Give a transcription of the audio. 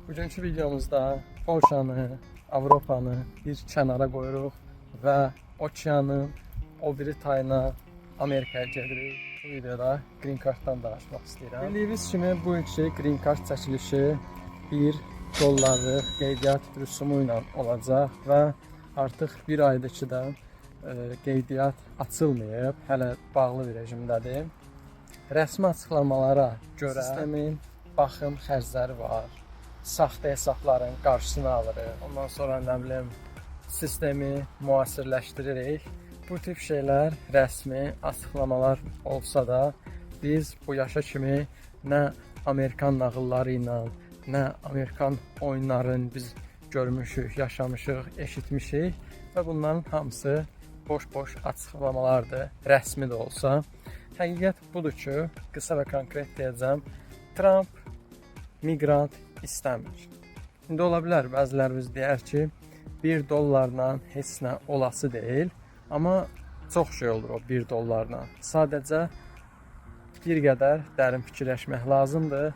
Bugünkü videomuzda Polşanı, Avropanı bir kənara qoyuruq və okeanın o biri tayına, Amerikaya gedirik. Bu videoda Green Card-dan danışmaq istəyirəm. Bildiyiniz kimi bu ilki Green Card çəkilişi 1 dollarlıq qeydiyyat rüsumu ilə olacaq və artıq bir aydır ki də qeydiyyat açılmayıb, hələ bağlı bir rejimdədir. Rəsmi açıqlamalara görə sistemin baxım xərcləri var. Saxta hesabların qarşısını alırıq. Ondan sonra nə bilim sistemi müasirləşdiririk. Bu tip şeylər rəsmi açıqlamalar olsa da biz bu yaşa kimi nə Amerikan nağılları ilə, nə Amerikan oyunlarını biz görmüşük, yaşamışıq, eşitmişik və bunların hamısı boş-boş açıqlamalardır, rəsmi də olsa. Həqiqət budur ki, qısa və konkret deyəcəm, Tramp miqrant istəmir. İndi ola bilər bəziləriniz deyər ki, 1 dollarla heç nə olası deyil, amma çox şey olur o 1 dollarla. Sadəcə bir qədər dərin fikirləşmək lazımdır.